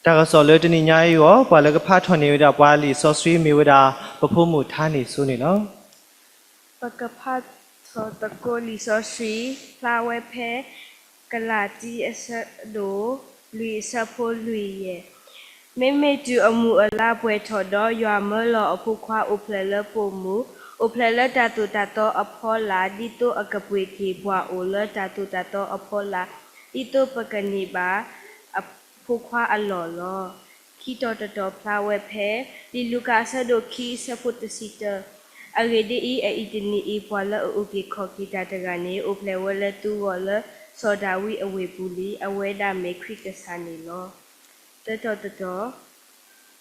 တၢ်ကစီၣ်လၢတနံၤညါအံၤအဂီၢ် ပှၤလၢကဖးထီၣ်န့ၢ်ဝဲဒၣ်ပှၤလံာ်စီဆှံမ့ၢ်ဝဲဒၣ် ပဖိမုၣ်ထါန့ၢ်စိန့ၣ်လီၤ. ပကဖးထီၣ်သကိးလံာ်စီဆှံ ဖျါဝဲဖဲ ကလၤတံအဆၢဒိၣ်လွံၢ်အဆၢဖိလွံၢ်ယဲၢ် မ့မ့ၢ်တုၤအမုၢ်အလါပှဲၤထီၣ်ဒီး ယွၤမၢလီၤအဖိခွါအိၣ်ဖျဲၣ်လၢပိာ်မုၣ်, အိၣ်ဖျဲၣ်လၢတၢ်သိၣ်တၢ်သီအဖီလာ် ဒ်သိးအကပှ့ၤက့ၤပှၤအိၣ်လၢတၢ်သိၣ်တၢ်သီအဖီလာ် ဒ်သိးပကန့ၢ်ဘၣ်အဖိခွါအလီၢ်လီၤ. ခံတီၤတတီၤဖျါဝဲဖဲ လံာ်လူၤကၣ်အဆၢဒိၣ်ခံအဆၢဖိတဆံတၢ, အဂ့ၢ်ဒ်အံၤ, အအံၤတနံၤအံၤ ပှၤလၢအအုၣ်က့ၤခီၣ်က့ၤတၢ်တဂၤန့ၣ် အိၣ်ဖျဲၣ်ဝဲလၢသုဂီၢ်လၢစီၤဒၤဝံးအဝ့ၢ်ပူၤလံ, အဝဲဒၣ်မ့ၢ်ခရံာ်ကစၢ်န့ၣ်လီၤ. သၢတီၤတတီၤ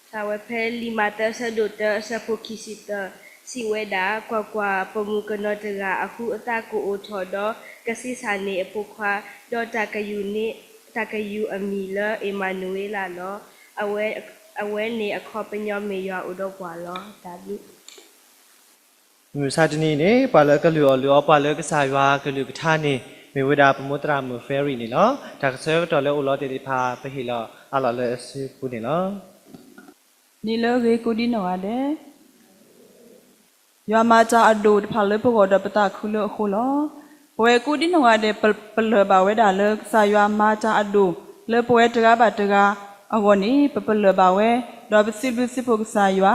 ဖျါဝဲဖဲလံာ်မးသဲအဆၢဒိၣ်တၢအဆၢဖိခံဆံသၢ, စံးဝဲဒၣ်, ကွၢ်ကွၢ်, ပိာ်မုၣ်ကနီၤတဂၤအဃုအသးကအိၣ်ထီၣ်ဒီး ကဆံးစၢ်န့ၢ်အဖိခွါ, ဒီးတၢ်ကယူးန့ၢ်, တၢ်ကယူးအမံၤလၢအ့မၤနူၤအ့လးလီၤ. အဝဲ, အဝဲန့ၣ်အခီပညီမ့ၢ်ယွၤအိၣ်ဒီးပှၤလီၤ. တၢ်ဘျုး မုၢ်မဆါတနံၤအံၤန့ၣ် ပှၤလၢကလုၢ်အီၣ်လုၢ်အီ ပှၤလၢကစၢ်ယွၤကလုၢ်ကထါန့ၣ် မ့ၢ်ဝဲဒၣ်ပမိၢ်သရၣ်မုၣ် Ferry န့ၣ်လီၤ. တၢ်ကဆၢကတီၢ်လၢအိၣ်လီၤတဲာ်သ့ၣ်တဖၣ် ပဟ့ၣ်လီၤအးလီၤလၢအစုပူၤန့ၣ်လီၤ. နံၤလၢအဂ့ၤကိးဒံနီၢ်ဂၤဒဲး, ယွၤမၤတၢ်အဒိၣ်တဖၣ်လၢပဂီၢ်ဒီးပသးခုလၢအဃိလီၤ. ပဝဲကိးဒံနီၢ်ဂၤဒဲး ပ, ပလၢၢ်ဘၣ်ဝဲဒၣ်လၢကစၢ်ယွၤမၤတၢ်အဒိၣ် လၢပဝဲတဂၤဘၣ်တဂၤအဂီၢ်န့ၣ် ပပလၢၢ်ဘၣ်ဝဲ, ဒီးပစံးဘျုးစံးဖှိၣ်ကစၢ်ယွ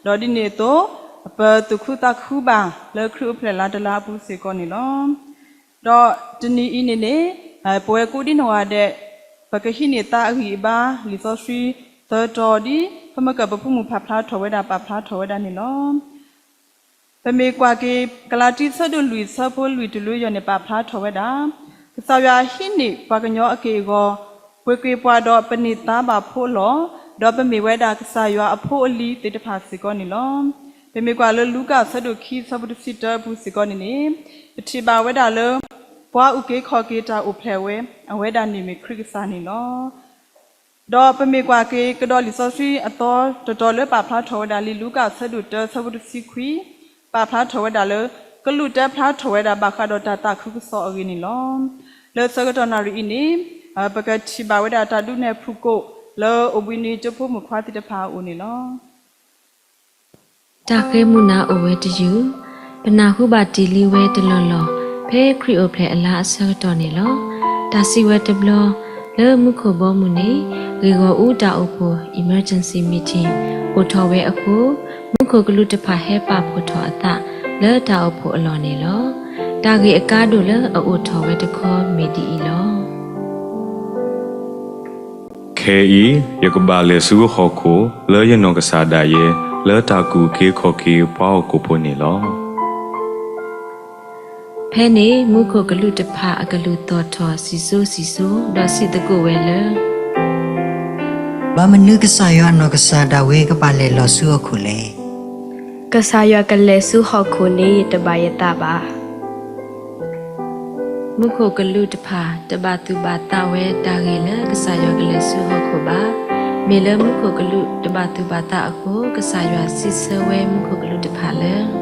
ၤ, ဒီးဒ်န့ၣ်အသိး ပသူၣ်ခုသးခုဘၣ်လၢခရံာ်အိၣ်ဖျဲၣ်လါတလါအပူၤစ့ၢ်ကီးန့ၣ်လီၤ. ဒီးတနံၤအံၤန့ၣ်န့ၣ် ပဝဲကိးဒံနီၢ်ဂၤဒဲး ပကဟံးန့ၢ်သါအဂံၢ်အဘါ လံာ်စီဆှံသၢတီၤဒ် ဖမကၢၢ်ပဖိမုၣ်ဖးဖျါထီၣ်ဝဲဒၣ် ပာ်ဖျါထီၣ်ဝဲဒၣ်န့ၣ်လီၤ. ပမ့ၢ်ကွၢ်က့ၤ ကလၤတံဆၢဒိၣ်လွံၢ်ဆၢဖိလွံၢ်တုၤလၢယဲၢ်န့ၣ် ပာ်ဖျါထီၣ်ဝဲဒၣ်, ကစၢ်ယွၤဟံးန့ၢ်ပှၤကညီအက့ၢ်အဂီၤ, ပှ့ၤက့ၤပှၤဒီးပန့ၢ်သါဘၣ်ဖိလီၤ, ဒီးပမ့ၢ်ဝဲဒၣ်ကစၢ်ယွၤအဖိအလံၤသ့ၣ်တဖၣ်စ့ၢ်ကီးန့ၣ်လီၤ. ပမ့ၢ်ကွၢ်လၢလူၤကၣ်ဆၢဒိၣ်ခံဆၢဖိတဆံတၢအပူၤစ့ၢ်ကီးန့ၣ်န့ၣ်, ပထံၣ်ဘၣ်ဝဲဒၣ်လၢ ပှၤအုၣ်က့ၤခီၣ်က့ၤတၢ်အိၣ်ဖျဲၣ်ဝဲ အဝဲဒၣ်န့ၣ်မ့ၢ်ခရံာ်ကစၢ်န့ၣ်လီၤ. ဒီးပမ့ၢ်ကွၢ်က့ၤကဒီးလံာ်စီဆှံအသီတတီၤလၢပာ်ဖျါထီၣ်ဝဲဒၣ်လံာ်လူၤကၣ်ဆၢဒိၣ်တၢ ဆၢဖိတဆံခွံ, ပာ်ဖျါထီၣ်ဝဲဒၣ်လၢ ကလူးတဲဖျါထီၣ်ဝဲဒၣ်ဘၣ်ဃးဒီးတၢ်သးခုကစီၣ်အဂ့ၢ်န့ၣ်လီၤ. လၢဆၢကတီၢ်နၣ်ရံၣ်အံၤန့ၣ်, ပကထံၣ်ဘၣ်ဝဲဒၣ်တၢ်ဒုးနဲၣ်ဖုၣ်ကိာ် လၢအိၣ်ဘှံးနံၤကၠိဖိမုၣ်ခွါသ့ၣ်တဖၣ်အအိၣ်န့ၣ်လီၤ. တၢ်ဃဲၤမုၢ်နၤအိၣ်ဝဲတယုၢ်, ပနၢ်ဟူဘၣ်တ့ၢ်လံဝဲတလီၢ်လီၢ် ဖဲခရံာ်အိၣ်ဖျဲၣ်အလါအဆၢကတီၢ်န့ၣ်လီၤ. တၢ်စံးဝဲတဘျီ, လၢမူခိၣ်ဘီမုၢ်န့ၣ် ဂ့ၢ်ဂီၢ်အူတၢ်အိၣ်ဖှိၣ် emergency meeting အိၣ်ထီၣ်ဝဲအဃိ, မူခိၣ်ကလူးတဖၣ်ဟဲပာ်ဖှိၣ်ထီၣ်အသး လၢတၢ်အိၣ်ဖှိၣ်အလီၢ်န့ၣ်လီၤ. တၢ်ဂ့ၢ်အကါဒိၣ်လၢအအိၣ်ထီၣ်ဝဲတခီမ့ၢ်ဒ်အံၤလီၤ. ခဲအံၤ ယကဘၣ်လဲၤဆူဟီၣ်ခိၣ် လၢယနီၢ်ကစၢ်ဒၣ်ယဲ လၢတၢ်ကူၣ်က့ၤခီၣ်က့ၤပှၤဟီၣ်ခိၣ်ဖိန့ၣ်လီၤ. ဖဲန့ၣ် မူခိၣ်ကလူးတဖၣ်အကလူးသီၣ်ထီၣ်စံၣ်စိၤစံၣ်စိၤ ဒီးစံးသကိးဝဲလၢ ဘၣ်မနုၤကစၢ်ယွၤအနီၢ်ကစၢ်ဒၣ်ဝဲကဘၣ်လဲၤလီၤဆူဟီၣ်ခိၣ်လဲၣ်. ကစၢ်ယွၤကလဲၤဆူဟီၣ်ခိၣ်န့ၣ် ယတဘၣ်ယသးဘၣ်. မူခိၣ်ကလူးတဖၣ် တဘၣ်သူၣ်ဘၣ်သးဝဲတၢ်ဂ့ၢ်လၢကစၢ်ယွၤကလဲၤဆူဟီၣ်ခိၣ်ဘၣ်. မ့ၢ်လၢမူခိၣ်ကလူးတဘၣ်သူၣ်ဘၣ်သးအဃိ ကစၢ်ယွၤစံးဆၢဝဲမူခိၣ်ကလူးတဖၣ်လၢ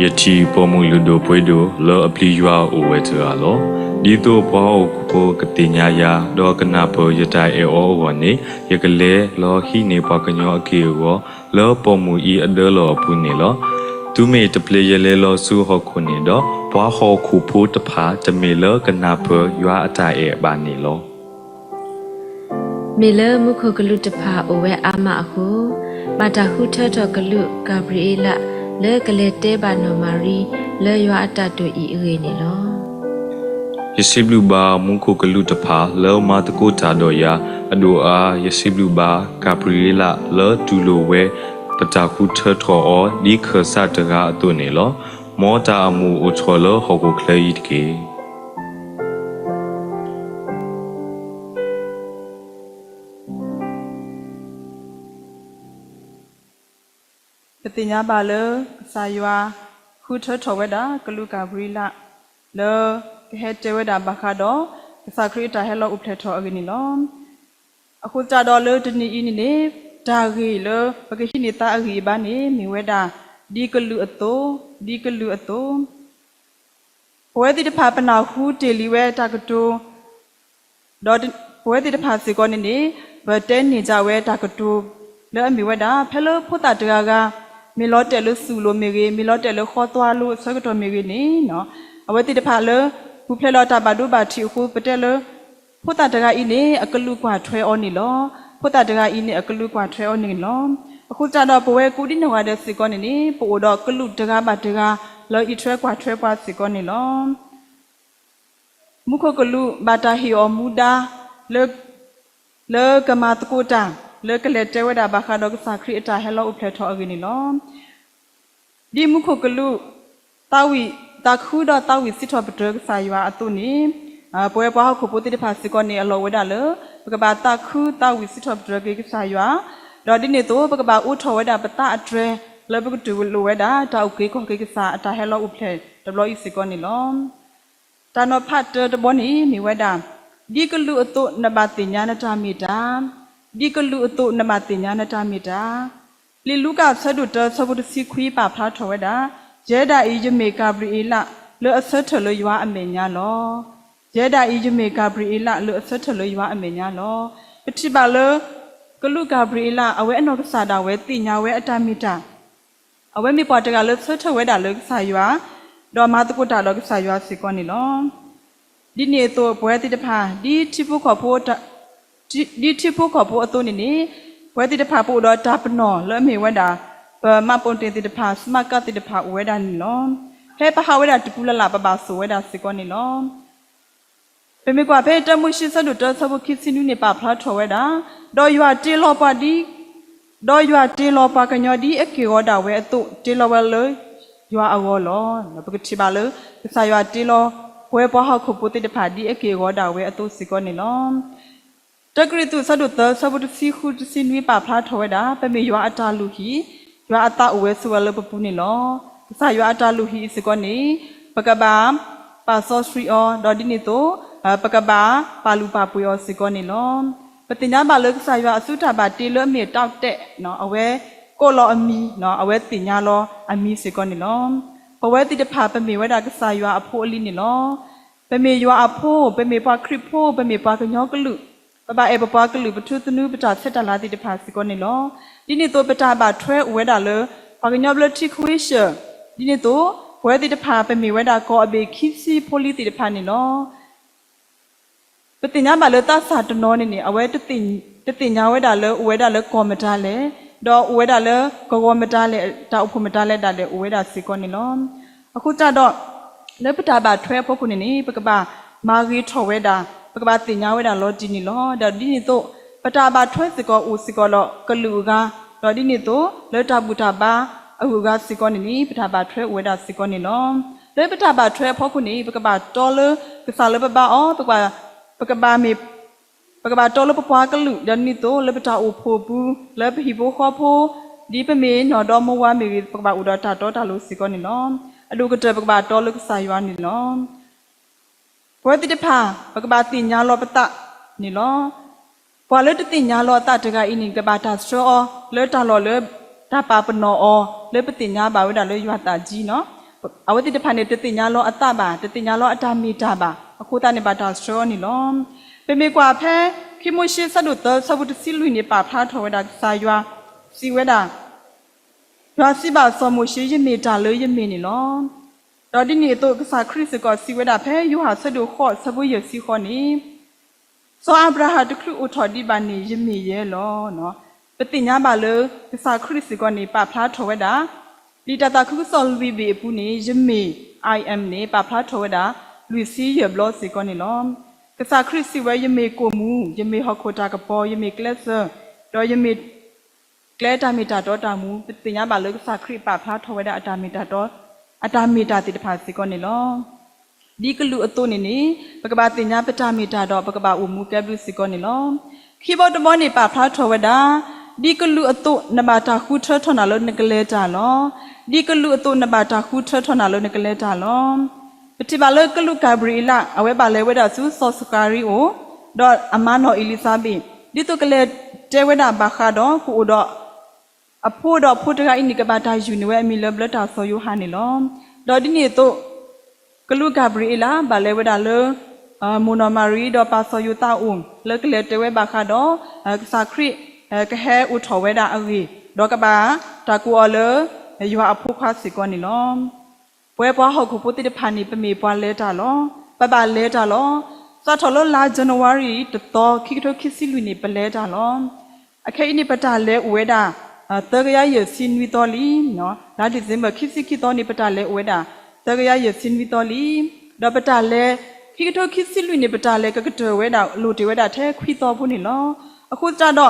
ယထံၣ်ပိာ်မုၣ်လုၢ်ဒိၣ်ပှ့ၤဒိၣ် လၢအပျံၤယွၤအိၣ်ဝဲတဂၤလီၤ. ဒ်သိးပှၤဟီၣ်ခိၣ်ဖိကသ့ၣ်ညါယၤ ဒီးကနၢ်ပၢၢ်ယတၢ်အဲၣ်အီၤအဂီၢ်န့ၣ် ယကလဲၤလီၤဟံးန့ၢ်ပှၤကညီအက့ၢ်အဂီၤ လၢပိာ်မုၣ်အံၤအဒၢလီၤအပူၤန့ၣ်လီၤ. တုၤမ့ၢ်တပျ့ၤယလဲၤလီၤဆူဟီၣ်ခိၣ်န့ၣ်ဒီး ပှၤဟီၣ်ခိၣ်ဖိတဖၣ် တမ့ၢ်လၢကနၢ်ပၢၢ်ယွၤအတၢ်အဲၣ်ဘၣ်န့ၣ်လီၤ. မ့ၢ်လၢမူခိၣ်ကလူးတဖၣ်အိၣ်ဝဲအါမးအဃိ, ဘၣ်တၢ်ဃုထၢထီၣ်ကလူးကၤဘြံၤအ့လး လၢကလဲၤတဲဘၣ်နီၢ်မၤရံ လၢယွၤအတၢ်တိာ်အံၤအဂ့ၢ်န့ၣ်လီၤ. ယစံးဘျုးဘၣ်မူခိၣ်ကလူးတဖၣ် လၢမၤသကိးတၢ်ဒီးယၤ, အဒိၣ်အါ ယစံးဘျုးဘၣ်ကၤဘြံၤအ့လး လၢတူၢ်လိာ်ဝဲ ပတၢ်ဃုထၢထီၣ်အီၤ ဒ်ခၢၣ်စးတဂၤအသိးန့ၣ်လီၤ. မ်တၢ်အမုာ်အိၣ်ထီၣ်လၢဟီၣ်ခိၣ်ချၢအံၤတက့ၢ်. ပသ့ၣ်ညါဘၣ်လၢ ကစၢ်ယွၤဃုထၢထီၣ်ဝဲဒၣ် ကလူးကၤဘြံၤလး လၢကဟဲတဲဝဲဒၣ်ဘၣ်ဃးဒီး ကစၢ်ခရံာ်အတၢ်ဟဲလီၤအိၣ်ဖျဲၣ်ထီၣ်အဂ့ၢ်န့ၣ်လီၤ. အဃိသတးဒီးလၢတနံၤအံၤန့ၣ်န့ၣ် တၢ်ဂ့ၢ်လၢပကဟံးန့ၢ်သါအဂံၢ်အဘါန့ၣ် မ့ၢ်ဝဲဒၣ် ဒ်ကလုာ်အသိး, ဒ်ကလုာ်အသိး ပဝဲသ့ၣ်တဖၣ်ပနၢ်ဟူတ့ၢ်လံဝဲတၢ်ကတိၤ, ဒီး ပဝဲသ့ၣ်တဖၣ်စ့ၢ်ကီးန့ၣ်န့ၣ် ပတဲန့ၢ်ဒၣ်ဝဲတၢ်ကတိၤလၢအမ့ၢ်ဝဲဒၣ် ဖဲလၢဖိသၣ်တဂၤဂၤ မ့ၢ်လီၤတဲာ်လၢစူၣ်လိၤမ့ၢ်ဂ့ၤ, မ့ၢ်လီၤတဲာ်လၢဃီသွါလိၤအဆၢကတီၢ်မ့ၢ်ဂ့ၤန့ၣ်, အဝဲသ့ၣ်တဖၣ်လၢ ပူၤဖျဲးဒီးတၢ်ဘၣ်ဒိဘၣ်ထံးအဃိ ပတဲလၢ ဖိသၣ်တဂၤအံၤန့ၣ် အကလူးကွၢ်ထွဲအီၤန့ၣ်လီၤ. ဖိသၣ်တဂၤအံၤန့ၣ် အကလူးကွၢ်ထွဲအီၤန့ၣ်လီၤ. အဃိသတးဒီး ပဝဲကိးဒံနီၢ်ဂၤဒဲးစ့ၢ်ကီးန့ၣ်န့ၣ် ပအိၣ်ဒီးကလူးတဂၤဘၣ်တဂၤ လၢအံးထွဲကွၢ်ထွဲပှၤစ့ၢ်ကီးန့ၣ်လီၤ. မူခိၣ်ကလူးဘၣ်တၢ်ဟ့ၣ်အီၤမူဒါ လၢ လၢကမၤသကိးတၢ် လၢကလဲၤတဲဝဲဒၣ်ဘၣ်ဃးဒီးကစၢ်ခရံာ်အတၢ်ဟဲလီၤအိၣ်ဖျဲၣ်ထီၣ်အဂ့ၢ်န့ၣ်လီၤ. ဒ်မူခိၣ်ကလူး သးဝံၣ် သးခုဒီးသးဝံၣ်စံးထီၣ်ပတြၢၤကစၢ်ယွၤအသိးန့ၣ်, ပဝဲပှၤဟီၣ်ခိၣ်ဖိသ့ၣ်တဖၣ်စ့ၢ်ကီးန့ၣ် အလီၢ်အိၣ်ဝဲဒၣ်လၢ ပကဘၣ်သးခုသးဝံၣ်စံးထီၣ်ပတြၢၤက့ၤကစၢ်ယွၤ, ဒီးဒ်န့ၣ်အသိး ပကဘၣ်အိးထီၣ်ဝဲဒၣ်ပသးအတြဲၤ လၢပကတူၢ်လိာ်ဝဲဒၣ် တၢ်အုၣ်က့ၤခီၣ်က့ၤကစၢ်အတၢ်ဟဲလီၤအိၣ်ဖျဲၣ်တဘျီအံၤစ့ၢ်ကီးန့ၣ်လီၤ. တၢ်နီၤဖးတၢတဘီန့ၣ်မ့ၢ်ဝဲဒၣ်, ဒ်ကလူးအသိးနဘၣ်သ့ၣ်ညါနတၢ်မ့ၢ်တၢ်, ဒ်ကလူးအသိးနဘၣ်သ့ၣ်ညါနတၢ်မ့ၢ်တၢ်. လံာ်လူၤကၣ်အဆၢဒိၣ်တၢအဆၢဖိတဆံခွံပာ်ဖျါထီၣ်ဝဲဒၣ်, ယဲဒၣ်အံၤယမ့ၢ်ကၤဘြံၤအ့လး လၢအဆၢထၢၣ်လၢယွၤအမဲာ်ညါလီၤ. ယဲဒၣ်အံၤယမ့ၢ်ကၤဘြံၤအ့လး လၢအဆၢထၢၣ်လၢယွၤအမဲာ်ညါလီၤ. ပထံၣ်ဘၣ်လၢ ကလူးကၤဘြံၤအ့လး အဝဲအနီၢ်ကစၢ်ဒၣ်ဝဲသ့ၣ်ညါဝဲအတၢ်မ့ၢ်တၢ် အဝဲမ့ၢ်ပှၤတဂၤလၢဆၢထၢၣ်ဝဲဒၣ်လၢကစၢ်ယွၤ, ဒီးမၤသကိးတၢ်ဒီးကစၢ်ယွၤစ့ၢ်ကီးန့ၣ်လီၤ. ဒ်န့ၣ်အသိးပဝဲသ့ၣ်တဖၣ် ဒ်ထံဖိကီၢ်ဖိ ဒ်ထံဖိကီၢ်ဖိအသိးန့ၣ်န့ၣ်, ပဝဲသ့ၣ်တဖၣ်ပအိၣ်ဒီးတၢ်ပနီၣ်လၢအမ့ၢ်ဝဲဒၣ် ပမှတ်ပုံတင်သ့ၣ်တဖၣ် စမတ်ကတ်သ့ၣ်တဖၣ်အိၣ်ဝဲဒၣ်န့ၣ်လီၤ. ဖဲပဟးဝဲဒၣ်တပူၤလၢ်လၢ် ပဘၣ်စိာ်ဝဲဒၣ်စ့ၢ်ကီးန့ၣ်လီၤ. ပမ့ၢ်ကွၢ်ဖဲတၢမိၤၡ့ဆၢဒိၣ်တၢဆၢဖိခံဆံနွံန့ၣ် ပာ်ဖျါထီၣ်ဝဲဒၣ်, ဒီးယွၤတ့လီၤပှၤဒ်, ဒီးယွၤတ့လီၤပှၤကညီဒ်အက့ၢ်အဂီၤဒၣ်ဝဲအသိး တ့လီၤဝဲလၢယွၤအဂီၢ်လီၤ. ပကထံၣ်ဘၣ်လၢ ကစၢ်ယွၤတ့လီၤ ပဝဲပှၤဟီၣ်ခိၣ်ဖိသ့ၣ်တဖၣ်ဒ်အက့ၢ်အဂီၤဒၣ်ဝဲအသိးစ့ၢ်ကီးန့ၣ်လီၤ. တၢကရံၣ်သူးဆၢဒိၣ်သၢဆၢဖိတဆံဃုတဆံနွံပာ်ဖျါထီၣ်ဝဲဒၣ် ပမ့ၢ်ယွၤအတၢ်လုၢ်ဟံၣ်, ယွၤအသးအိၣ်ဝဲဆိးဝဲလၢပပူၤန့ၣ်လီၤ. ကစၢ်ယွၤအတၢ်လုၢ်ဟံၣ်အံၤစ့ၢ်ကီးန့ၣ် ပကဘၣ်ပာ်စီဆှံအီၤ ဒီးဒ်န့ၣ်အသိး ပကဘၣ်ပာ်လုၢ်ပာ်ပှ့ၤအီၤစ့ၢ်ကီးန့ၣ်လီၤ. ပသ့ၣ်ညါဘၣ်လၢကစၢ်ယွၤအစုတၢ်ဘၣ်တ့လၢအမ့ၢ်အတၢ်တဲာ် အဝဲကိးလီၤအမံၤ, အဝဲသ့ၣ်ညါလီၤအမံၤစ့ၢ်ကီးန့ၣ်လီၤ. ပဝဲသ့ၣ်တဖၣ်ပမ့ၢ်ဝဲဒၣ်ကစၢ်ယွၤအဖိအလံၤန့ၣ်လီၤ. ပမ့ၢ်ယွၤအဖိ, ပမ့ၢ်ပှၤခရံာ်ဖိ, ပမ့ၢ်ပှၤကညီကလုာ်, ပဘၣ်အဲၣ်ပပှၤကလုာ် ပထုးသနူပတၢ်ဆဲးတၢ်လၤသ့ၣ်တဖၣ်စ့ၢ်ကီးန့ၣ်လီၤ. ဒ်န့ၣ်အသိး ပတၢ်ဘၣ်ထွဲအိၣ်ဝဲဒၣ်လၢ ပှၤကညီဘျၢထံခဝ့ၡၢၣ်, ဒ်န့ၣ်အသိး ပဝဲသ့ၣ်တဖၣ်ပမ့ၢ်ဝဲဒၣ်ကီၢ်အဘ့ၣ်ခံဆံဖိလံၤသ့ၣ်တဖၣ်န့ၣ်လီၤ. ပသ့ၣ်ညါဘၣ်လၢသးစၢ်တနီၤန့ၣ်န့ၣ် အဝဲတသ့ၣ်ညါဝဲဒၣ်လၢအိၣ်ဝဲဒၣ်လၢကီၢ်မတၤလဲၣ်, ဒီးအိၣ်ဝဲဒၣ်လၢကဝီၤမတၤလဲၣ်, တၢ်အိၣ်ဖှိၣ်မတၤလဲၣ်ဒၣ်လဲာ်အိၣ်ဝဲဒၣ်စ့ၢ်ကီးန့ၣ်လီၤ. အဃိသတးဒီး လၢပတၢ်ဘၣ်ထွဲအဖီခိၣ်န့ၣ်န့ၣ် ပကဘၣ်မၤဂ့ၤထီၣ်ဝဲဒၣ်, ပကဘၣ်သ့ၣ်ညါဝဲဒၣ်လီၤတံၢ်န့ၣ်လီၤ. ဒီးဒ်န့ၣ်အသိး ပတၢ်ဘၣ်ထွဲစ့ၢ်ကီးအိၣ်စ့ၢ်ကီးဒီးကလုာ်အဂၤ, ဒီးဒ်န့ၣ်အသိး လၢတၢ်ဘူၣ်တၢ်ဘါအဂုၤအဂၤစ့ၢ်ကီးန့ၣ်န့ၣ် ပတၢ်ဘၣ်ထွဲအိၣ်ဝဲဒၣ်စ့ၢ်ကီးန့ၣ်လီၤ. လၢပတၢ်ဘၣ်ထွဲအဖီခိၣ်န့ၣ် ပကဘၣ်တီလၢကစၢ်လၢပဘါအီၤ, ပကဘၣ်မ့ၢ် ပကဘၣ်တီလၢပပှၤကလုာ်, ဒီးဒ်န့ၣ်အသိး လၢပတၢ်အိၣ်ဖှိၣ်အပူၤ, လၢပဟံၣ်ဖိဃီဖိ, ဒ်ပမ့ၢ်နီၢ်ဒီမါဝၤမ့ၢ်ဂ့ၤ ပကဘၣ်အိၣ်ဒီးတၢ်တီတၢ်လိၤစ့ၢ်ကီးန့ၣ်လီၤ. အဒိၣ်ကတၢၢ်ပကဘၣ်တီလၢကစၢ်ယွၤန့ၣ်လီၤ. ပဝဲသ့ၣ်တဖၣ် ပကဘၣ်သ့ၣ်ညါလီၤပသးန့ၣ်လီၤ. ပှၤလၢတသ့ၣ်ညါလီၤအသးတဂၤအံၤန့ၣ် ကဘၣ်တၢ်ဆှၢအီၤ လၢတၢ်လီၢ်လၢ တၢ်ပာ်ပနီၣ်အီၤ လၢပသ့ၣ်ညါဘၣ်ဝဲဒၣ်လၢယွၤသးဒ်န့ၣ်လီၤ. အဝဲသ့ၣ်တဖၣ်န့ၣ် တသ့ၣ်ညါလီၤအသးဘၣ်, တသ့ၣ်ညါလီၤအတၢ်မ့ၢ်တၢ်ဘၣ်, အဃိသတးန့ၣ် ဘၣ်တၢ်ဆှၢအီၤန့ၣ်လီၤ. ပမ့ၢ်ကွၢ်ဖဲ ခံမိၤၡ့ဆၢဒိၣ်သၢဆၢဖိတဆံလွံၢ်န့ၣ် ပာ်ဖျါထီၣ်ဝဲဒၣ်ကစၢ်ယွၤစံးဝဲဒၣ်, ယွၤစံးဘၣ်စီၤမိၤၡ့, ယမ့ၢ်တၢ်လၢယမ့ၢ်န့ၣ်လီၤ. ဒီးဒ်န့ၣ်အသိး ကစၢ်ခရံာ်စ့ၢ်ကီးစံးဝဲဒၣ်ဖဲယိၤဟၣ်ဆၢဒိၣ်ဃိးဆၢဖိယဲၢ်ဆံဃိးန့ၣ်, စီၤအၤဘြၤဟၣ်တချုးအိၣ်ထီၣ်ဒံးဘၣ်န့ၣ် ယမ့ၢ်ယဲလီၤ. ပသ့ၣ်ညါဘၣ်လၢ ကစၢ်ခရံာ်စ့ၢ်ကီးန့ၣ် ပာ်ဖျါထီၣ်ဝဲဒၣ် လံာ်တၢ်သးခုကစီၣ်လွံၢ်ဘ့ၣ်အပူၤန့ၣ် ယမ့ၢ် I am န့ၣ် ပာ်ဖျါထီၣ်ဝဲဒၣ် လွံၢ်ဆံယဲၢ်ဘျီစ့ၢ်ကီးန့ၣ်လီၤ. ကစၢ်ခရံာ်စံးဝဲ ယမ့ၢ်ကိၣ်မူ, ယမ့ၢ်ဟီၣ်ခိၣ်တၢ်ကပီၤ, ယမ့ၢ်ကျဲစၢၤ, ဒီးယမ့ၢ် ကျဲတၢ်မ့ၢ်တၢ်တီတၢ်မူ, ပသ့ၣ်ညါဘၣ်လၢကစၢ်ခရံာ်ပာ်ဖျါထီၣ်ဝဲဒၣ်အတၢ်မ့ၢ်တၢ်တီ, အတၢ်မ့ၢ်တၢ်သ့ၣ်တဖၣ်စ့ၢ်ကီးန့ၣ်လီၤ. ဒ်ကလုာ်အသိးန့ၣ်န့ၣ် ပကဘၣ်သ့ၣ်ညါပတၢ်မ့ၢ်တၢ်ဒီး ပကဘၣ်အိၣ်မူကဲဘျုးစ့ၢ်ကီးန့ၣ်လီၤ. ခံဘီတဘီန့ၣ် ပာ်ဖျါထီၣ်ဝဲဒၣ်, ဒ်ကလုာ်အသိး နဘၣ်တၢ်ဃုထၢထီၣ်နၤလၢနကလဲၤတၢ်လီၤ. ဒ်ကလုာ်အသိး နဘၣ်တၢ်ဃုထၢထီၣ်နၤလၢနကလဲၤတၢ်လီၤ. ပထံၣ်ဘၣ်လၢကလူးကၤဘြံၤအ့လး အဝဲဘၣ်လဲၤဝဲဒၣ်ဆူစီၤစကၤရံအိၣ်, ဒီးအမါနီၢ်အ့လံၤစါဘ့း, ဒ်သိးကလဲၤတဲဝဲဒၣ်ဘၣ်ဃးဒီး ကအိၣ်ဒီး အဖိဒီးဖိတဂၤအံၤန့ၣ် ကဘၣ်တၢ်ယုၢ်န့ၢ်ဝဲအမံၤလၢဘျၢတၢ်စီၤယိၤဟၣ်န့ၣ်လီၤ. ဒီးဒ်န့ၣ်အသိး ကလူးကၤဘြံၤအ့လး ဘၣ်လဲၤဝဲဒၣ်လၢ မိၢ်နီၢ်မၤရံဒီးပၢ်စီၤယိၤသးအအိၣ် လၢကလဲၤတဲဝဲဘၣ်ဃးဒီး ကစၢ်ခရံာ် ကဟဲအိၣ်ထီၣ်ဝဲဒၣ်အဂ့ၢ် ဒီးကဘၣ်တၢ်ကိးအီၤလၢ ယွၤအဖိခွါစ့ၢ်ကီးန့ၣ်လီၤ. ပဝဲပှၤဟီၣ်ခိၣ်ဖိသ့ၣ်တဖၣ်န့ၣ် ပမ့ၢ်ပှၤလဲၤတၢ်လီၤ. ပဘၣ်လဲၤတၢ်လီၤ. စးထီၣ်လၢလါ January တသီ ခံကထိခံဆံလွံၢ်န့ၣ် ပလဲၤတၢ်လီၤ. အခဲအံၤန့ၣ် ပတၢ်လဲၤအိၣ်ဝဲဒၣ် သၢကယၤယဲၢ်ဆံနွံသီလံ. လါ December ခံဆံခံသီန့ၣ် ပတၢ်လဲၤအိၣ်ဝဲဒၣ် သၢကယၤယဲၢ်ဆံနွံသီလံ. ဒီးပတၢ်လဲၤ ခံကထိခံဆံလွံၢ်န့ၣ် ပတၢ်လဲၤကကတၢၢ်ဝဲဒၣ် လိၣ်တ့ၢ်ဝဲဒၣ်ထဲခွံသီဖိန့ၣ်လီၤ. အဃိသတးဒီး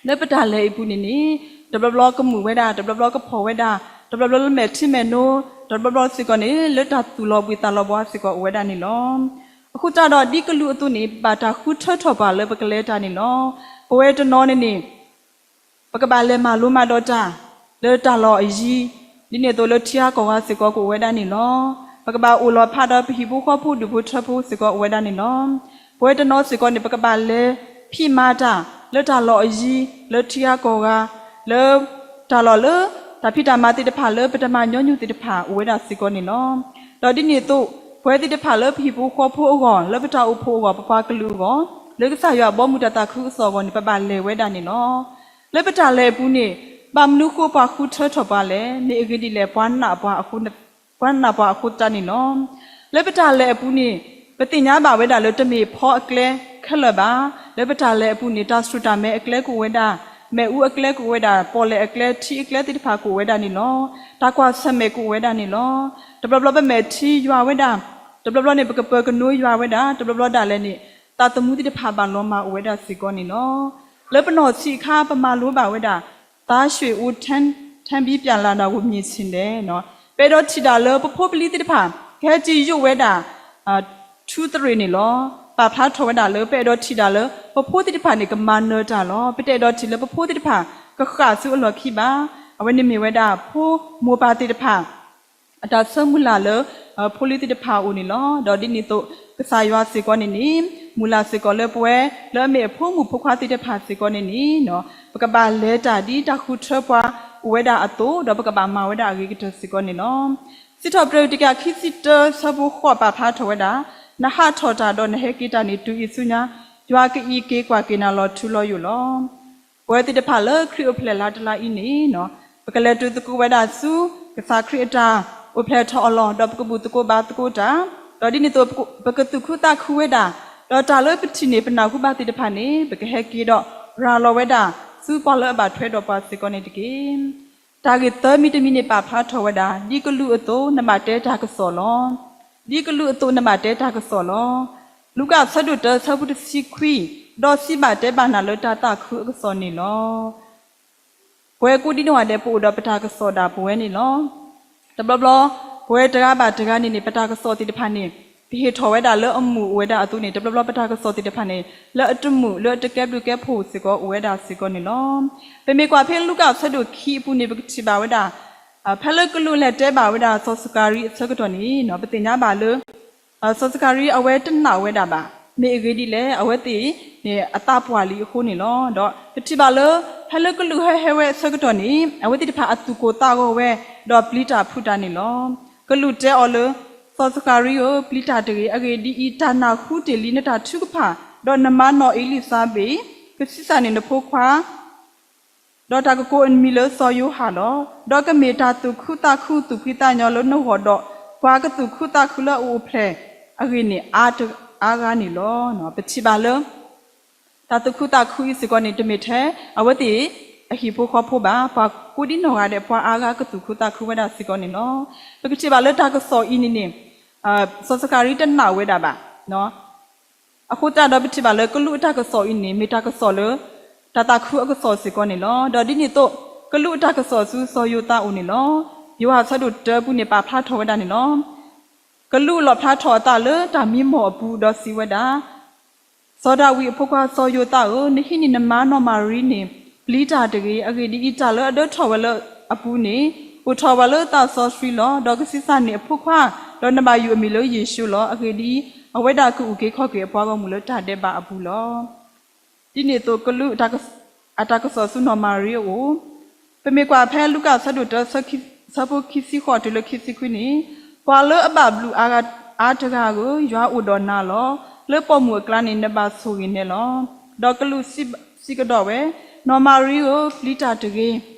လၢပတၢ်လဲၤအံၤအပူၤန့ၣ်န့ၣ် တဘျီဘျီကမုာ်ဝဲဒၣ်, တဘျီဘျီကဖှီၣ်ဝဲဒၣ်, တဘျီဘျီလၢမဲာ်ထံမဲာ်နိ, တဘျီဘျီစ့ၢ်ကီးန့ၣ် လၢတၢ်သူၣ်လီၤဘှံးသးလီၤဘှါစ့ၢ်ကီးအိၣ်ဝဲဒၣ်န့ၣ်လီၤ. အဃိသတးဒီး ဒ်ကလူးအသိးန့ၣ် ဘၣ်တၢ်ဃုထၢထီၣ်ပှၤလၢပကလဲၤတၢ်န့ၣ်လီၤ. ပဝဲတနီၤန့ၣ်န့ၣ် ပကဘၣ်လဲၤမၤလိမၤဒိးတၢ် လၢတၢ်လီၢ်အယံၤ, ဒ်န့ၣ်အသိးလၢထံဂၤကီၢ်ဂၤစ့ၢ်ကီးကအိၣ်ဝဲဒၣ်န့ၣ်လီၤ. ပကဘၣ်အိၣ်လီၤဖးဒီးပဟံၣ်ဖိဃီဖိဒူၣ်ဖိထၢဖိစ့ၢ်ကီးအိၣ်ဝဲဒၣ်န့ၣ်လီၤ. ပဝဲတနီၤစ့ၢ်ကီးန့ၣ် ပကဘၣ်လဲၤဖံးမၤတၢ် လၢတၢ်လီၢ်အယံၤ, လၢထံဂၤကီၢ်ဂၤ, လၢ တၢ်လီၢ်လၢ တၢ်ဖံးတၢ်မၤသ့ၣ်တဖၣ်လၢပတမၤညီနုၢ်သ့ၣ်တဖၣ်အိၣ်ဝဲဒၣ်စ့ၢ်ကီးန့ၣ်လီၤ. ဒီးဒ်န့ၣ်အသိး ပဝဲသ့ၣ်တဖၣ်လၢပဟံၣ်ဖိဃီဖိအဂီၢ်, လၢပတၢ်အိၣ်ဖှိၣ်အဂီၢ်, ပပှၤကလုာ်အဂီၢ်, လၢကစၢ်ယွၤအဘီမုၢ်တၢ်သးခုအကစီၣ်အဂီၢ်န့ၣ် ပဘၣ်လဲၤဝဲဒၣ်န့ၣ်လီၤ. လၢပတၢ်လဲၤအပူၤန့ၣ် ဘၣ်မနုၤဃိပှၤဃုထၢထီၣ်ပှၤလဲၣ်, မ့ၢ်အဂ့ၢ်ဒ်လဲၣ်, ပှၤနာ်ပှၤအဃိသတးန့ၣ်လီၤ. လၢပတၢ်လဲၤအပူၤန့ၣ် ပသ့ၣ်ညါဘၣ်ဝဲဒၣ်လၢတမ့ၢ်ဖီအကျဲခဲလၢာ်ဘၣ်. လၢပတၢ်လဲၤအပူၤန့ၣ် တၢ်စူၢ်တၢ်မဲအကျဲကအိၣ်ဝဲဒၣ်, မ့ၣ်အူအကျဲကအိၣ်ဝဲဒၣ်, ပီၣ်လဲၣ်အကျဲ, ထံအကျဲသ့ၣ်တဖၣ်ကအိၣ်ဝဲဒၣ်န့ၣ်လီၤ. တၢ်ကွၢ်ဆၢၣ်မဲာ်ကအိၣ်ဝဲဒၣ်န့ၣ်လီၤ. တဘျီဘျီပမဲာ်ထံယွၤဝဲဒၣ်, တဘျီဘျီန့ၣ် ပကပၢၤကနိယွၤဝဲဒၣ်, တဘျီဘျီဒၣ်လဲာ်န့ၣ် သးသမူသ့ၣ်တဖၣ်ဘၣ်လီၤမၢ်အိၣ်ဝဲဒၣ်စ့ၢ်ကီးန့ၣ်လီၤ. လၢပနီၢ်ဆံးအခါ ပမၤလိဘၣ်ဝဲဒၣ် သားရွှေဦးထမ်းပြီးပြန်လာတာကို မြင်ချင်တယ်. ပအဲၣ်ဒိးထံၣ်တၢ်လၢပဖိပလံၤသ့ၣ်တဖၣ် ကဟဲတ့ၢ်ယိးဝဲဒၣ် ထူသရ့ၣ်န့ၣ်လီၤ. ပာ်ဖျါထီၣ်ဝဲဒၣ်လၢ ပအဲၣ်ဒိးထံၣ်တၢ်လၢ ပဖိသ့ၣ်တဖၣ်န့ၣ် ကမၤနၢၤတၢ်လီၤ. ပတအဲၣ်ဒိးထံၣ်လၢပဖိသ့ၣ်တဖၣ် ကဃၣ်ဆူအလီၢ်ခံဘၣ်. အဝဲန့ၣ်မ့ၢ်ဝဲဒၣ် ဖိမိၢ်ပၢ်သ့ၣ်တဖၣ် အတၢ်ဆၢမုၢ်လၢ်လၢ ဖိလံၤသ့ၣ်တဖၣ်အအိၣ်န့ၣ်လီၤ. ဒီးဒ်န့ၣ်အသိး ကစၢ်ယွၤစ့ၢ်ကီးန့ၣ်န့ၣ် မုၢ်လၢ်စ့ၢ်ကီးလၢပဝဲ လၢအမ့ၢ်အဖိမုၣ်ဖိခွါသ့ၣ်တဖၣ်စ့ၢ်ကီးန့ၣ်န့ၣ် ပကဘၣ်လဲၤတၢ်ဒ်တၢ်ဃုထၢပှၤအိၣ်ဝဲဒၣ်အသိး ဒီးပကဘၣ်မၤဝဲဒၣ်အဂ့ၤကတၢၢ်စ့ၢ်ကီးန့ၣ်လီၤ. စံးထီၣ်ပတြၢၤတကယၤခံဆံတၢ ဆၢဖိဃိး ပာ်ဖျါထီၣ်ဝဲဒၣ်, နဟးထီၣ်တၢ်ဒီးနဟဲက့ၤတၢ်န့ၣ် တုၤအံၤဆူညါ ယွၤကအံးက့ၤကွၢ်က့ၤနၤလီၤထူလီၤယိာ်လီၤ. ပဝဲသ့ၣ်တဖၣ်လၢခရံာ်အိၣ်ဖျဲၣ်လါတလါအံၤန့ၣ် ပကလဲၤတုၤသကိးဝဲဒၣ်ဆူ ကစၢ်ခရံာ်အတၢ်အိၣ်ဖျဲၣ်ထီၣ်အလီၢ် ဒီးပကဘူၣ်သကိးဘါသကိးတၢ်, ဒီးဒ်န့ၣ်အသိး ပကသူၣ်ခုသးခုဝဲဒၣ်, ဒီးတၢ်လၢပထံၣ်န့ၢ်ပနၢ်ဟူဘၣ်သ့ၣ်တဖၣ်န့ၣ် ပကဟဲက့ၤဒီးရၤလီၤဝဲဒၣ် ဆူပှၤလၢအဘၣ်ထွဲဒီးပှၤစ့ၢ်ကီးန့ၣ်တက့ၢ်. တၢ်ဂ့ၢ်သၢမံၤတမံၤန့ၣ် ပာ်ဖျါထီၣ်ဝဲဒၣ်, ဒ်ကလူးအသိး နဘၣ်တဲတၢ်ကစီၣ်လီၤ. ဒ်ကလူးအသိး နဘၣ်တဲတၢ်ကစီၣ်လီၤ. လူၤကၣ်ဆၢဒိၣ်တၢ ဆၢဖိတဆံခွံ, ဒီးစံးဘၣ်တဲဘၣ်နၤလၢတၢ်သးခုအကစီၣ်န့ၣ်လီၤ. ပဝဲကိးဒံနီၢ်ဂၤဒဲး ပအိၣ်ဒီးပတၢ်ကစီၣ်ဒၣ်ပဝဲန့ၣ်လီၤ. တဘျီဘျီ ပဝဲတဂၤဘၣ်တဂၤန့ၣ်န့ၣ် ပတၢ်ကစီၣ်သ့ၣ်တဖၣ်န့ၣ် ပဟ့ၣ်ထီၣ်ဝဲဒၣ်လၢအမုာ်အိၣ်ဝဲဒၣ်အသိးန့ၣ် တဘျီဘျီပတၢ်ကစီၣ်သ့ၣ်တဖၣ်န့ၣ် လၢအတမုာ် လၢအတကဲဘျုးကဲဖှိၣ်စ့ၢ်ကီးအိၣ်ဝဲဒၣ်စ့ၢ်ကီးန့ၣ်လီၤ. ပမ့ၢ်ကွၢ်ဖဲလူၤကၣ်ဆၢဒိၣ်ခံအပူၤန့ၣ် ပကထံၣ်ဘၣ်ဝဲဒၣ် ဖဲလၢကလူးလဲၤတဲဘၣ်ဝဲဒၣ်စီၤစကၤရံအဆၢကတီၢ်န့ၣ် ပသ့ၣ်ညါဘၣ်လၢ စီၤစကၤရံအဝဲတနာ်ဝဲဒၣ်ဘၣ်. မ့ၢ်အဂ့ၢ်ဒ်လဲၣ်, အဝဲသ့ၣ်န့ၣ် အသးပှၢ်လံအဃိန့ၣ်လီၤ. ဒီးပထံၣ်ဘၣ်လၢ ဖဲလၢကလူးဟဲဟဲဝဲအဆၢကတီၢ်န့ၣ် အဝဲသ့ၣ်တဖၣ်အသူၣ်ကိၢ်သးဂီၤဝဲ ဒီးပျံၤတၢ်ဖုးတၢ်န့ၣ်လီၤ. ကလူးတဲအီၤလၢ စီၤစကၤရံဧၢ, ပျံၤတၢ်တဂ့ၤ. အဂ့ၢ်ဒ်အံၤ, တၢ်နၢ်ဟူတ့ၢ်လံနတၢ်ထုကဖၣ်, ဒီးနမါနီၢ်အ့လံၤစါဘ့း ကဆံးစၢ်န့ၢ်နဖိခွါ ဒီးတၢ်ကကိးအမံၤလၢစီၤယိၤဟၣ်လီၤ. ဒီးကမ့ၢ်တၢ်သူၣ်ခုသးခုသူၣ်ဖှံသးညီလၢနဂီၢ်ဒီး ပှၤကသူၣ်ခုသးခုလၢအအိၣ်ဖျဲၣ်အဂ့ၢ်န့ၣ် အါတအါဂၤန့ၣ်လီၤ. ပထံၣ်ဘၣ်လၢ တၢ်သူၣ်ခုသးခုအံၤစ့ၢ်ကီးန့ၣ် တမ့ၢ်ထဲအဝဲသ့ၣ်အဟံၣ်ဖိဃီဖိဘၣ်. ပှၤကိးဒံနီၢ်ဂၤဒဲး ပှၤအါဂၤကသူၣ်ခုသးခုဝဲဒၣ်စ့ၢ်ကီးန့ၣ်လီၤ. ပကထံၣ်ဘၣ်လၢတၢ်ကစီၣ်အံၤန့ၣ်န့ၣ် စီၤစကၤရံတနာ်ဝဲဒၣ်ဘၣ်. အဃိသတးဒီးပထံၣ်ဘၣ်လၢကလူးအတၢ်ကစီၣ်အံၤန့ၣ် မ့ၢ်တၢ်ကစီၣ်လၢ တၢ်သးခုအကစီၣ်စ့ၢ်ကီးန့ၣ်လီၤ. ဒီးဒ်န့ၣ်အသိး ကလူးအတၢ်ကစီၣ်ဆူစီၤယိၤသးအအိၣ်န့ၣ်လီၤ. ယိၤဟၣ်ဆၢဒိၣ်တၢအပူၤန့ၣ် ပာ်ဖျါထီၣ်ဝဲဒၣ်န့ၣ်လီၤ. ကလူးလီၣ်ဖျါထီၣ်အသးလၢတၢ်မံမီၢ်အပူၤဒီးစံးဝဲဒၣ်, စီၤဒၤဝံးအဖိခွါစီၤယိၤသးဧၢ, နဟံးန့ၢ်နမါနီၢ်မၤရံန့ၣ် ပျံၤတၢ်တဂ့ၤ. အဂ့ၢ်ဒ်အံၤ, တၢ်လၢအဒၢထီၣ်ဝဲလၢအပူၤန့ၣ် အိၣ်ထီၣ်ဝဲလၢသးစီဆှံလီၤ. ဒီးကဆံးစၢ်န့ၢ်အဖိခွါ, ဒီးနဘၣ်ယုၢ်အမံၤလၢယ့ၣ်ၡူးလီၤ. အဂ့ၢ်ဒ်အံၤ, အဝဲဒၣ်ကအုၣ်က့ၤခီၣ်က့ၤအပှၤဂီၢ်မုၢ်လၢတၢ်ဒဲးဘးအပူၤလီၤ. ဒ်န့ၣ်အသိး ကလူး အတၢ်ကစီၣ်ဆူနီၢ်မၤရံအအိၣ်, ပမ့ၢ်ကွၢ်ဖဲလူၤကၣ်ဆၢဒိၣ်တၢ ဆၢဖိခံဆံဃိးတုၤလၢခံဆံခွံန့ၣ်, ပှၤလၢအဘၣ်ဘျုးအါဂၤ အါတဂၤဧၢ, ယွၤအိၣ်ဒီးနၤလီၤ. လၢပိာ်မုၣ်အကျါန့ၣ် နဘၣ်ဆိၣ်ဂ့ၤနဲလီၤ. ဒီးကလူးစံးကဒီးဝဲ, နီၢ်မၤရံဧၢ, ပျံၤတၢ်တဂ့ၤ.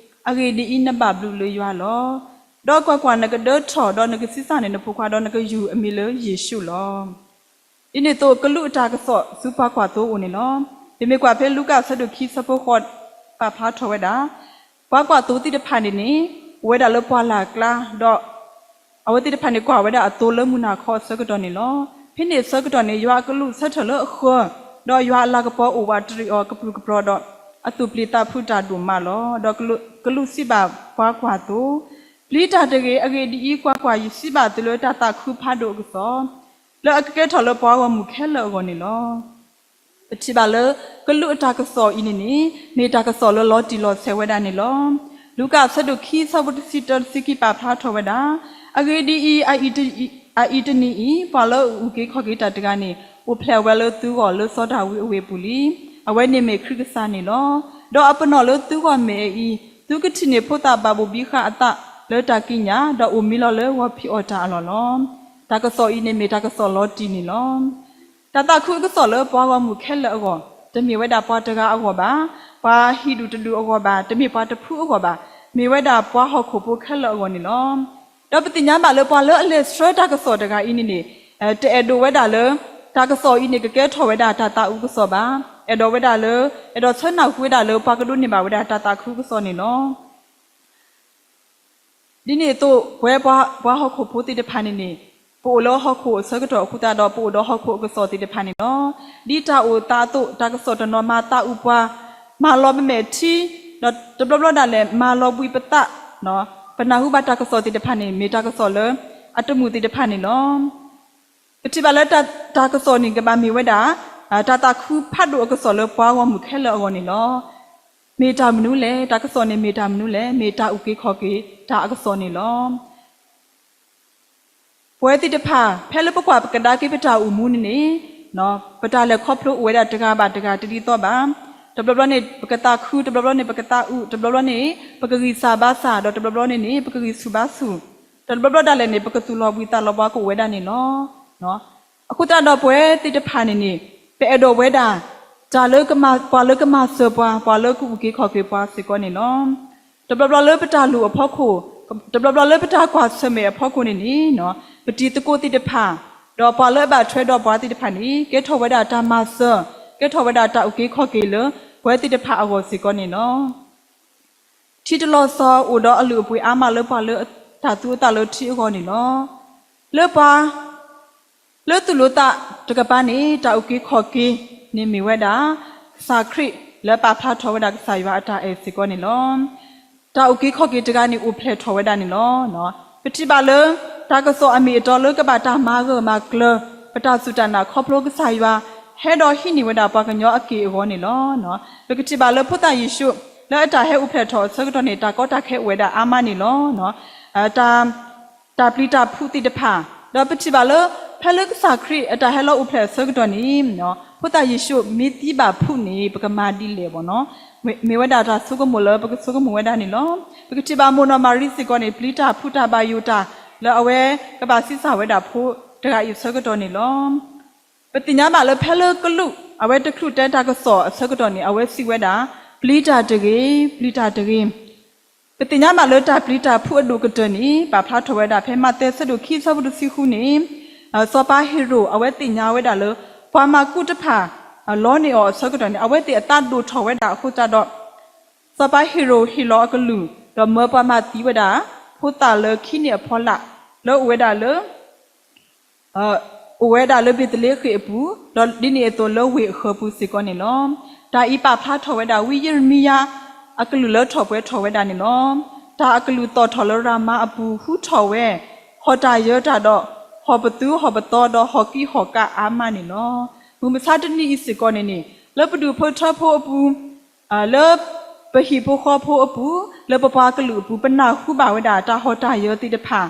အဂ့ၢ်ဒ်အံၤ, နဘၣ်ဘျုးလၢယွၤလီၤ. ဒီးကွၢ်ကွၢ်, နကဒၢထီၣ်, ဒီးနကဆံးစၢ်န့ၢ်နဖိခွါ, ဒီးနကယုၢ်အမံၤလၢယ့ၣ်ၡူးလီၤ. ဒ်န့ၣ်အသိး ကလူးအတၢ်ကစီၣ်ဆူပှၤကွၢ်သိအအိၣ်န့ၣ်လီၤ. ပမ့ၢ်ကွၢ်ဖဲလူၤကၣ်အဆၢဒိၣ်ခံဆၢဖိဃိး ပာ်ဖျါထီၣ်ဝဲဒၣ်, ပှၤကွၢ်သိသ့ၣ်တဖၣ်န့ၣ်န့ၣ် အိၣ်ဝဲဒၣ်လၢပှၢ်လၢ်ကျါ, ဒီး အဝဲသ့ၣ်တဖၣ်န့ၣ်ကွၢ်ဝဲဒၣ်အသိလၢမုၢ်နၤခီအဆၢကတီၢ်န့ၣ်လီၤ. ဖဲန့ၣ်အဆၢကတီၢ်န့ၣ် ယွၤအကလူးဆၢထၢၣ်လၢအဃၢၤ, ဒီးယွၤအလၤကပီၤအိၣ်ဝးတရံးအီၤကပြုၢ်ကပြီၤဒီး အသူၣ်ပျံၤသးဖုးတၢ်ဒိၣ်မးလီၤ. ဒီးကလူးစံးဘၣ်ပှၤကွၢ်သိ, ပျံၤတၢ်တဂ့ၤ. အဂ့ၢ်ဒ်အံၤ, ကွၢ်ကွၢ်, ယစံးဘၣ်သုလၢတၢ်သးခုဖးဒိၣ်အကစီၣ် လၢအကကဲထီၣ်လၢပှၤဂီၢ်မုၢ်ခဲလၢာ်အဂီၢ်န့ၣ်လီၤ. ပထံၣ်ဘၣ်လၢ ကလူးအတၢ်ကစီၣ်အံၤန့ၣ်န့ၣ် မ့ၢ်တၢ်ကစီၣ်လၢလီၤတံၢ်လီၤဆဲးဝဲဒၣ်န့ၣ်လီၤ. လူၤကၣ်အဆၢဒိၣ်ခံဆၢဖိတဆံတၢတဆံခံပာ်ဖျါထီၣ်ဝဲဒၣ်, အဂ့ၢ်ဒ်အံၤ, အအံၤတနံၤအံၤ ပှၤလၢအအုၣ်က့ၤခီၣ်က့ၤတၢ်တဂၤန့ၣ် အိၣ်ဖျဲၣ်ဝဲလၢသုဂီၢ်လၢစီၤဒၤဝံးအဝ့ၢ်ပူၤလံ. အဝဲန့ၣ်မ့ၢ်ခရံာ်ကစၢ်န့ၣ်လီၤ. ဒီးအပနီၣ်လၢသုဂီၢ်မ့ၢ်အအံၤ, သုကထံၣ်န့ၢ်ဖိသၣ်ဘၣ်ဘိၣ်ဘံဃာ်အသးလၢတၢ်ကံးညာ်, ဒီးအိၣ်မံလီၤလၢဂီၤဖံးအီၣ်တၢ်အလီၢ်လီၤ. တၢ်ကစီၣ်အံၤန့ၣ်မ့ၢ်တၢ်ကစီၣ်လီၤတံၢ်န့ၣ်လီၤ. တၢ်သးခုအကစီၣ်လၢပှၤဂီၢ်မုၢ်ခဲလၢာ်အဂီၢ်, တမ့ၢ်ဝဲဒၣ်ပှၤတဂၤအဂီၢ်ဘၣ်, ပှၤဟံၣ်ဒူၣ်တဒူၣ်အဂီၢ်ဘၣ်, တမ့ၢ်ပှၤတဖုအဂီၢ်ဘၣ်, မ့ၢ်ဝဲဒၣ်ပှၤဟီၣ်ခိၣ်ဖိခဲလၢာ်အဂီၢ်န့ၣ်လီၤ. ဒီးပသ့ၣ်ညါဘၣ်လၢပှၤလၢအလဲၤဆှၢတၢ်ကစီၣ်တဂၤအံၤန့ၣ်န့ၣ်, တအဲၣ်ဒိးဝဲဒၣ်လၢ တၢ်ကစီၣ်အံၤန့ၣ်ကကဲထီၣ်ဝဲဒၣ်တၢ်သးအုးကစီၣ်ဘၣ်. အဲၣ်ဒိးဝဲဒၣ်လၢ, အဲၣ်ဒိးဆၢနၢ်ဟူဝဲဒၣ်လၢပှၤကဒိးန့ၢ်ဘၣ်ဝဲဒၣ်တၢ်သးခုကစီၣ်န့ၣ်လီၤ. ဒ်န့ၣ်အသိး ပဝဲပှၤဟီၣ်ခိၣ်ဖိသ့ၣ်တဖၣ်န့ၣ်န့ၣ်, ပအိၣ်လၢဟီၣ်ခိၣ်အဆၢကတီၢ်အဃိသတးဒီး ပအိၣ်ဒီးဟီၣ်ခိၣ်အကစီၣ်သ့ၣ်တဖၣ်န့ၣ်လီၤ. ဒ်တၢ်အိၣ်သးအသိး တၢ်ကစီၣ်တနီၤမၤသးအုးပှၤ, မၤလီၤပမဲာ်ထံ, ဒီးတဘျီဘျီဒၣ်လဲာ် မၤလီၤဘှံးပသး, ပနၢ်ဟူဘၣ်တၢ်ကစီၣ်သ့ၣ်တဖၣ်န့ၣ် မ့ၢ်တၢ်ကစီၣ်လၢအတမုာ်သ့ၣ်တဖၣ်န့ၣ်လီၤ. ပထံၣ်ဘၣ်လၢတၢ်ကစီၣ်န့ၣ်ကဘၣ်မ့ၢ်ဝဲဒၣ် တၢ်သးခုဖးဒိၣ်အကစီၣ်လၢပှၤဂီၢ်မုၢ်ခဲလၢာ်အဂီၢ်န့ၣ်လီၤ. မ့ၢ်တၢ်မနုၤလဲၣ်, တၢ်ကစီၣ်န့ၣ်မ့ၢ်တၢ်မနုၤလဲၣ်, မ့ၢ်တၢ်အုၣ်က့ၤခီၣ်က့ၤတၢ်အကစီၣ်န့ၣ်လီၤ. ပဝဲသ့ၣ်တဖၣ် ဖဲလၢပကွၢ်ပကဒါက့ၤပတၢ်အိၣ်မူန့ၣ်န့ၣ်, ပတၢ်လဲၤခီဖျိအိၣ်ဝဲဒၣ်တဂၤဘၣ်တဂၤတဒ်သိးဘၣ်. တဘျီဘျီန့ၣ် ပကသးခု, တဘျီဘျီန့ၣ် ပကသးအုး, တဘျီဘျီန့ၣ် ပကဂံၢ်စၢ်ဘါစၢ်, ဒီးတဘျီဘျီန့ၣ်န့ၣ် ပကဂံၢ်ဆူၣ်ဘါဆူၣ်, ဒီးတဘျီဘျီဒၣ်လဲာ်န့ၣ် ပကသူၣ်လီၤဘှံးသးလီၤဘှါကအိၣ်ဝဲဒၣ်န့ၣ်လီၤ. အဃိသတးဒီးပဝဲသ့ၣ်တဖၣ်န့ၣ်န့ၣ် ပအဲၣ်ဒိးဝဲဒၣ် တၢ်လၢကမၤ, ပှၤလၢကမၤစၢၤပှၤ, ပှၤလၢကအုၣ်က့ၤခီၣ်က့ၤပှၤစ့ၢ်ကီးန့ၣ်လီၤ. တဘျီဘျီလၢပတၢ်လိၣ်အဖီခိၣ်, တဘျီဘျီလၢပတၢ်ကွၢ်ဆၢၣ်မဲာ်အဖီခိၣ်န့ၣ်န့ၣ်, ပတံၤသကိးသ့ၣ်တဖၣ်, ဒီးပှၤလၢအဘၣ်ထွဲဒီးပှၤသ့ၣ်တဖၣ်န့ၣ် ကဲထီၣ်ဝဲဒၣ်တၢ်မၤစၢၤ, ကဲထီၣ်ဝဲဒၣ်တၢ်အုၣ်က့ၤခီၣ်က့ၤလၢ ပဝဲသ့ၣ်တဖၣ်အဂီၢ်စ့ၢ်ကီးန့ၣ်လီၤ. ထံတလီၢ်စီအိၣ်ဒီးအလုၢ်အပှ့ၤအါမးလၢပှၤလၢတၢ်သူအသးလၢထံအဂီၢ်န့ၣ်လီၤ. လၢပှၤ လၢသူၣ်လိသးတကပၤန့ၣ် တၢ်အုၣ်က့ၤခီၣ်က့ၤန့ၣ်မ့ၢ်ဝဲဒၣ် ကစၢ်ခရံာ်လၢပာ်ဖျါထီၣ်ဝဲဒၣ်ကစၢ်ယွၤအတၢ်အဲၣ်စ့ၢ်ကီးန့ၣ်လီၤ. တၢ်အုၣ်က့ၤခီၣ်က့ၤတဂၤန့ၣ်အိၣ်ဖျဲၣ်ထီၣ်ဝဲဒၣ်န့ၣ်လီၤ. ပထံၣ်ဘၣ်လၢ တၢ်ကစီၣ်အမ့ၢ်အတီလၢကဘၣ်တၢ်မၤဂၢၢ်မၤကျၢၤ ပတၢ်စူၢ်တၢ်နာ်ခီဖျိကစၢ်ယွၤ ဟဲဒီးဟံးန့ၢ်ဝဲဒၣ်ပှၤကညီအက့ၢ်အဂီၤန့ၣ်လီၤ. ပကထံၣ်ဘၣ်လၢဖိသၣ်ယ့ၣ်ၡူး လၢအတၢ်ဟဲအိၣ်ဖျဲၣ်ထီၣ်အဆၢကတီၢ်န့ၣ် တၢ်ကီတၢ်ခဲအိၣ်ဝဲဒၣ်အါမးန့ၣ်လီၤ. တၢ်ပျံၤတၢ်ဖုးသ့ၣ်တဖၣ်, ဒီးပထံၣ်ဘၣ်လၢ ဖဲလၢကစၢ်ခရံာ်အတၢ်ဟဲလီၤအိၣ်ဖျဲၣ်အဆၢကတီၢ်န့ၣ် ဖိသၣ်ယ့ၣ်ၡူးမ့ၢ်သံဘၣ်ဖုးန့ၣ် ပကမၤဒ်လဲၣ်ဘၣ်နီၤ. မ့ၢ်ဝဲဒၣ်တၢ်ဆိကမိၣ်လၢပကဆိကမိၣ်ဝဲဒၣ်န့ၣ်လီၤ. ပကထံၣ်ဘၣ်မိၢ်နီၢ်မၤရံစ့ၢ်ကီးန့ၣ် ပျံၤတၢ်ဖုးတၢ်ဘၣ်ယိၣ်တၢ် လၢအဝဲကဘၣ်ဆံးစၢ်ဝဲဒၣ်ဖိတဂၤအံၤအဆၢကတီၢ်န့ၣ်လီၤ. ပသ့ၣ်ညါဘၣ်လၢဖဲလၢကလူး အဝဲတချုးတဲတၢ်ကစီၣ်အဆၢကတီၢ်န့ၣ် အဝဲစံးဝဲဒၣ် ပျံၤတၢ်တဂ့ၤ, ပျံၤတၢ်တဂ့ၤ. ပသ့ၣ်ညါဘၣ်လၢတၢ်ပျံၤတၢ်ဖုးအဒိၣ်ကတၢၢ်န့ၣ် ပာ်ဖျါထီၣ်ဝဲဒၣ်ဖဲမးသဲအဆၢဒိၣ်ခံအဆၢဖိတဆံဃုန့ၣ်, စီၤပၤဟ့ၤရိာ်အဝဲသ့ၣ်ညါဝဲဒၣ်လၢ ပှၤမၤကူၣ်တဖၣ် လီန့ၢ်အီၤအဆၢကတီၢ်န့ၣ် အဝဲသ့ၣ်အသးဒိၣ်ထီၣ်ဝဲဒၣ်အဃိသတးဒီး စီၤပၤဟ့ၤရိာ်ဟ့ၣ်လီၤအကလုၢ် ဒီးမၢပှၤမၤသံဝဲဒၣ် ဖိသၣ်လၢခံနံၣ်အဖီလာ် လၢအိၣ်ဝဲဒၣ်လၢ အိၣ်ဝဲဒၣ်လၢဘ့းသလ့ဃ့ၣ်အပူၤ, ဒီးဒ်န့ၣ်အသိးလၢဝ့ၢ်အဃၢၤပူၤစ့ၢ်ကီးန့ၣ်လီၤ. တၢ်အံၤပာ်ဖျါထီၣ်ဝဲဒၣ်ဝံယံးရမံယၤ အကလုၢ်လၢထီၣ်ပှဲၤထီၣ်ဝဲဒၣ်န့ၣ်လီၤ. တၢ်အကလုၢ်သီၣ်ထီၣ်လၢရၤမါအပူၤ ဟူထီၣ်ဝဲ ဟီၣ်တၢ်ယၢၤတၢ်ဒီး ဟီၣ်ပသူဟီၣ်ပသီဒီးဟီၣ်ကံၢ်ဟီၣ်ကးအါမးန့ၣ်လီၤ. မုၢ်မဆါတနံၤအံၤစ့ၢ်ကီးန့ၣ်န့ၣ် လၢပဒူၣ်ဖိထၢဖိအပူၤ လၢပဟံၣ်ဖိဃီဖိအပူၤ, လၢပပှၤကလုာ်အပူၤ ပနၢ်ဟူဘၣ်ဝဲဒၣ်တၢ်ဟီၣ်တၢ်ယၢၤသ့ၣ်တဖၣ်,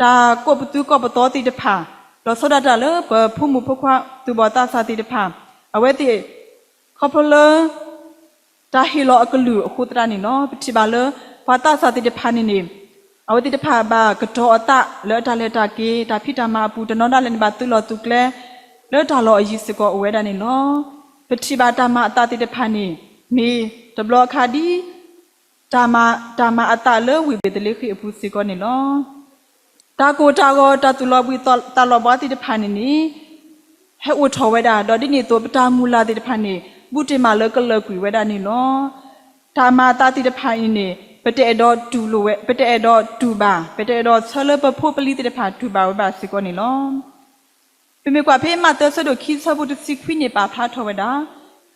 တၢ်ကိးပသူကိးပသီသ့ၣ်တဖၣ်, ဒီးဆီဒၣ်တၢ်လၢပဖိမုၣ်ဖိခွါသူၣ်ဘီၣ်သးစၢ်သ့ၣ်တဖၣ်, အဝဲသ့ၣ် ခီဖျိလၢ တၢ်ဟ့ၣ်လီၤအကလုၢ်အဃိသတးန့ၣ်လီၤ. ပထံၣ်ဘၣ်လၢ ပှၤသးစၢ်သ့ၣ်တဖၣ်န့ၣ်န့ၣ် အဝဲသ့ၣ်တဖၣ်ဘၣ်ကတီၤအသးလၢအတၢ်လဲၤတၢ်က့ၤ တၢ်ဖံးတၢ်မၤအပူၤ တနီၤဒၣ်လဲာ်န့ၣ် ဘၣ်သုးလီၢ်သုးကျဲ လၢတၢ်လီၢ်အယံၤစ့ၢ်ကီးအိၣ်ဝဲဒၣ်န့ၣ်လီၤ. ပထံၣ်ဘၣ်တၢ်မၤအသးသ့ၣ်တဖၣ်န့ၣ် မ့ၢ်တဘျီအခါဒ် တၢ်မၤအသးလၢဝ့ၢ်ဘ့းသလ့ဃ့ၣ်အပူၤစ့ၢ်ကီးန့ၣ်လီၤ. တၢ်ကိၢ်တၢ်ဂီၤ တၢ်သူၣ်လီၤဘှံးသးလီၤဘှါသ့ၣ်တဖၣ်န့ၣ်န့ၣ် ဟဲအိၣ်ထီၣ်ဝဲဒၣ် ဒီးဒ်န့ၣ်အသိး ပတၢ်မုၢ်လၢ်သ့ၣ်တဖၣ်န့ၣ် ဘူးတ့ၢ်မးလၢကလၢာ်ကွံာ်ဝဲဒၣ်န့ၣ်လီၤ. တၢ်မၤအသးသ့ၣ်တဖၣ်အံၤန့ၣ် ပတအဲၣ်ဒိးတူၢ်လိာ်ဝဲ ပတအဲၣ်ဒိးတူၢ်ဘၣ် ပတအဲၣ်ဒိးဆၢလၢပဖိပလံၤသ့ၣ်တဖၣ်တူၢ်ဘၣ်ဝဲဘၣ်စ့ၢ်ကီးန့ၣ်လီၤ. ပမ့ၢ်ကွၢ်ဖဲမးသဲဆၢဒိၣ်ခံဆၢဖိတဆံခွံန့ၣ် ပာ်ဖျါထီၣ်ဝဲဒၣ်,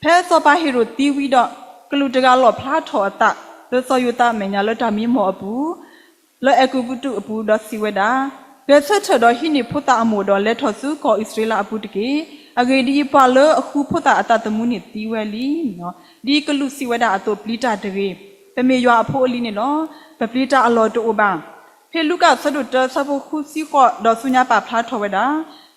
ဖဲစီၤပၤဟ့ၤရိာ်သံဝံၤဒီး ကလူးတဂၤလီၣ်ဖျါထီၣ်အသး လၢစီၤယိၤသးအမဲာ်ညါလၢတၢ်မံမီၢ်အပူၤ လၢအဲၤကူပတူးအပူၤ ဒီးစံးဝဲဒၣ်, ဂဲၤဆၢထၢၣ်ဒီးဟံးန့ၢ်ဖိသၣ်အမိၢ်ဒီး လဲၤထီၣ်ဆူကီၢ်အံၣ်စရ့လးအပူၤတက့ၢ်. အဂ့ၢ်ဒ်အံၤ, ပှၤလၢအဃုဖိသၣ်အသးသမူန့ၣ်သံဝဲလံ. ဒ်ကလူးစံးဝဲဒၣ်အသိး ပျံၤတၢ်တဂ့ၤ. ပမ့ၢ်ယွၤအဖိအလံၤန့ၣ်လီၤ. ပပျံၤတၢ်အလီၢ်တအိၣ်ဘၣ်. ဖဲလူၤကၣ်အဆၢဒိၣ်တၢ အဆၢဖိဃုဆံဃိးဒီးဆူညါ ပာ်ဖျါထီၣ်ဝဲဒၣ်,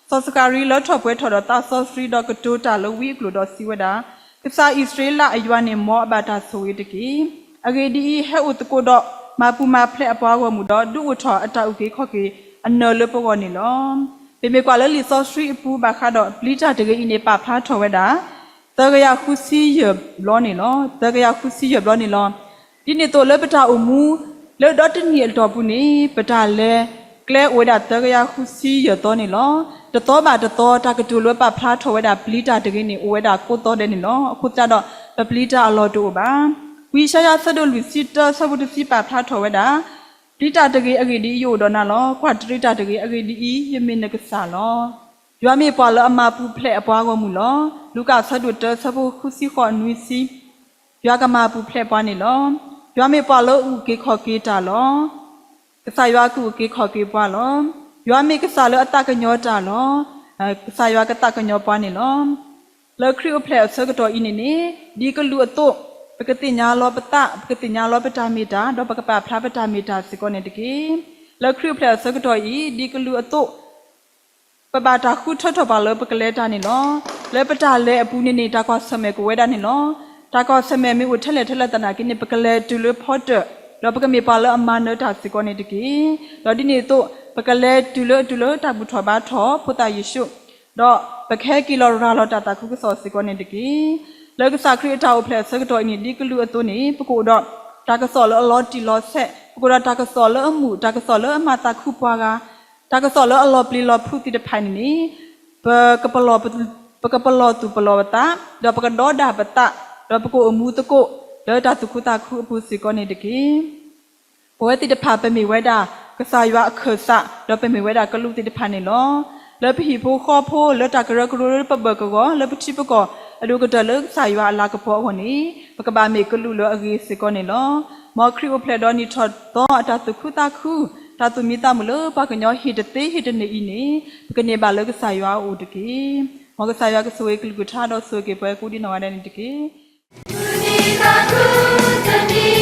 စီၤစကၤရံလၢထီၣ်ပှဲၤထီၣ်ဒီးသးစီဆှံဒီးကတိၤတၢ်လၢဝံအကျိာ်ဒီးစံးဝဲဒၣ်, ကစၢ်အံၣ်စရ့လးအယွၤန့ၣ် မ်အဘၣ်တၢ်ဆိၣ်ဂ့ၤတက့ၢ်. အဂ့ၢ်ဒ်အံၤ, ဟဲအိၣ်သကိးဒီးမၤပူၤမၤဖျဲးအပှၤဂီၢ်မုၢ်ဒီး ဒုးအိၣ်ထီၣ်အတၢ်အုၣ်က့ၤခီၣ်က့ၤအနၢၤလၢပဂီၢ်န့ၣ်လီၤ. ပမ့ၢ်ကွၢ်လၢလံာ်စီဆှံအပူၤဘၣ်ဃးဒီး ပျံၤတၢ်တဂ့ၤအံၤန့ၣ် ပာ်ဖျါထီၣ်ဝဲဒၣ် သၢကယၤဃုဆံယဲၢ်ဘျီန့ၣ်လီၤ. သၢကယၤဃုဆံယဲၢ်ဘျီန့ၣ်လီၤ. ဒ်န့ၣ်အသိးလၢပတၢ်အိၣ်မူ လၢဒီတနံၣ်အတီၢ်ပူၤန့ၣ် ပတၢ်လဲၤကျဲအိၣ်ဝဲဒၣ်သၢကယၤဃုဆံယဲၢ်သီန့ၣ်လီၤ. တသီဘၣ်တသီ တၢ်ကတိၤလၢပာ်ဖျါထီၣ်ဝဲဒၣ်ပျံၤတၢ်တဂ့ၤန့ၣ် အိၣ်ဝဲဒၣ်ကိးသီဒဲးန့ၣ်လီၤ. အဃိသတးဒီး ပပျံၤတၢ်အလီၢ်တအိၣ်ဘၣ်. ဝံယၡါယၤအဆၢဒိၣ်လွံၢ်ဆံတၢ အဆၢဖိတဆံ ပာ်ဖျါထီၣ်ဝဲဒၣ်, ပျံၤတၢ်တဂ့ၤ, အဂ့ၢ်ဒ်အံၤ ယအိၣ်ဒီးနၤလီၤ. ကွၢ်တရံးတၢ်တဂ့ၤ, အဂ့ၢ်ဒ်အံၤ ယမ့ၢ်နကစၢ်လီၤ. ယွၤမ့ၢ်ပှၤလၢအမၤပူၤဖျဲးအပှၤဂီၢ်မုၢ်လီၤ. လူၤကၣ်အဆၢဒိၣ်တၢ အဆၢဖိဃုဆံဃိး နွံဆံ ယွၤကမၤပူၤဖျဲးပှၤန့ၣ်လီၤ. ယွၤမ့ၢ်ပှၤလၢအအုၣ်က့ၤခီၣ်က့ၤတၢ်လီၤ. ကစၢ်ယွၤကအုၣ်က့ၤခီၣ်က့ၤပှၤလီၤ. ယွၤမ့ၢ်ကစၢ်လၢအသးကညီၤတၢ်လီၤ. ကစၢ်ယွၤကသးကညီၤပှၤန့ၣ်လီၤ. လၢခရံာ်အိၣ်ဖျဲၣ်အဆၢကတီၢ်အံၤန့ၣ်န့ၣ် ဒ်ကလူးအသိး ပကသ့ၣ်ညါလီၤပသး, ပကသ့ၣ်ညါလီၤပတၢ်မ့ၢ်တၢ်, ဒီးပကပာ်ဖျါပတၢ်မ့ၢ်တၢ်စ့ၢ်ကီးန့ၣ်တက့ၢ်. လၢခရံာ်အိၣ်ဖျဲၣ်အဆၢကတီၢ်အံၤ ဒ်ကလူးအသိး ပဘၣ်တၢ်ဃုထၢထီၣ်ပှၤလၢပကလဲၤတၢ်န့ၣ်လီၤ. လၢပတၢ်လဲၤအပူၤန့ၣ်န့ၣ် တၢ်ကွၢ်ဆၢၣ်မဲာ်ကအိၣ်ဝဲဒၣ်န့ၣ်လီၤ. တၢ်ကွၢ်ဆၢၣ်မဲာ်မ့ၢ်အိၣ်ထဲလဲၣ်ထဲလဲၣ်သနာ်က့န့ၣ် ပကလဲၤတုၤလၢဖီတၢၣ်, ဒီးပကမ့ၢ်ပှၤလၢအမၤနၢၤတၢ်စ့ၢ်ကီးန့ၣ်တက့ၢ်. ဒီးဒ်န့ၣ်အသိး ပကလဲၤတုၤလၢအတုၤလၢတၢ်ဘူၣ်ထီၣ်ဘါထီၣ်ဖိသၣ်ယ့ၣ်ၡူး, ဒီးပကဟဲက့ၤလီၤရၤလီၤတၢ်သးခုကစီၣ်စ့ၢ်ကီးန့ၣ်တက့ၢ်. လၢကစၢ်ခရံာ်အတၢ်အိၣ်ဖျဲၣ်အဆၢကတီၢ်အံၤန့ၣ် ဒ်ကလူးအသိးန့ၣ် ပကအိၣ်ဒီးတၢ်ကစီၣ်လၢအလီၤတံၢ်လီၤဆဲး, ပကအိၣ်ဒီးတၢ်ကစီၣ်လၢအမုာ်, တၢ်ကစီၣ်လၢအမၤသးခုပှၤဂၤ, တၢ်ကစီၣ်လၢအလီၤပျံၤလီၤဖုးသ့ၣ်တဖၣ်န့ၣ်န့ၣ် ပကပလီၢ်, ပကပလီၢ်သူၣ်ပလီၢ်ပသး, ဒီးပကဒီဒၣ်ပသး, ဒီးပကအိၣ်မူသကိး လၢတၢ်သူၣ်ခုသးခုအပူၤစ့ၢ်ကီးန့ၣ်တက့ၢ်. ပဝဲသ့ၣ်တဖၣ်ပမ့ၢ်ဝဲဒၣ် ကစၢ်ယွၤအခၢၣ်စး, ဒီးပမ့ၢ်ဝဲဒၣ်ကလူးသ့ၣ်တဖၣ်န့ၣ်လီၤ. လၢပဟံၣ်ဖိဃီဖိ လၢတၢ်ကရၢကရိလၢပဘၢၣ်ကဝီၤ လၢပထံပကီၢ်အဒိၣ်ကတၢၢ်လၢကစၢ်ယွၤအလၤကပီၤအဂီၢ်န့ၣ် ပကဘၣ်မ့ၢ်ကလူးလၢအဂ့ၤစ့ၢ်ကီးန့ၣ်လီၤ. မ်ခရံာ်အိၣ်ဖျဲၣ်ဒီးနံၣ်ထီၣ်သီအတၢ်သူၣ်ခုသးခု, တၢ်သူၣ်မံသးမုာ်လၢပှၤကညီဟ့ၣ်တသ့ဟ့ၣ်တန့ၢ်အံၤန့ၣ် ပကန့ၢ်ဘၣ်လၢကစၢ်ယွၤအအိၣ်တက့ၢ်. မ်ကစၢ်ယွၤကဆိၣ်ဂ့ၤကလုၢ်ကထါဒီးဆိၣ်ဂ့ၤက့ၤပှၤကိးဒံနီၢ်ဂၤဒဲးန့ၣ်တက့ၢ်.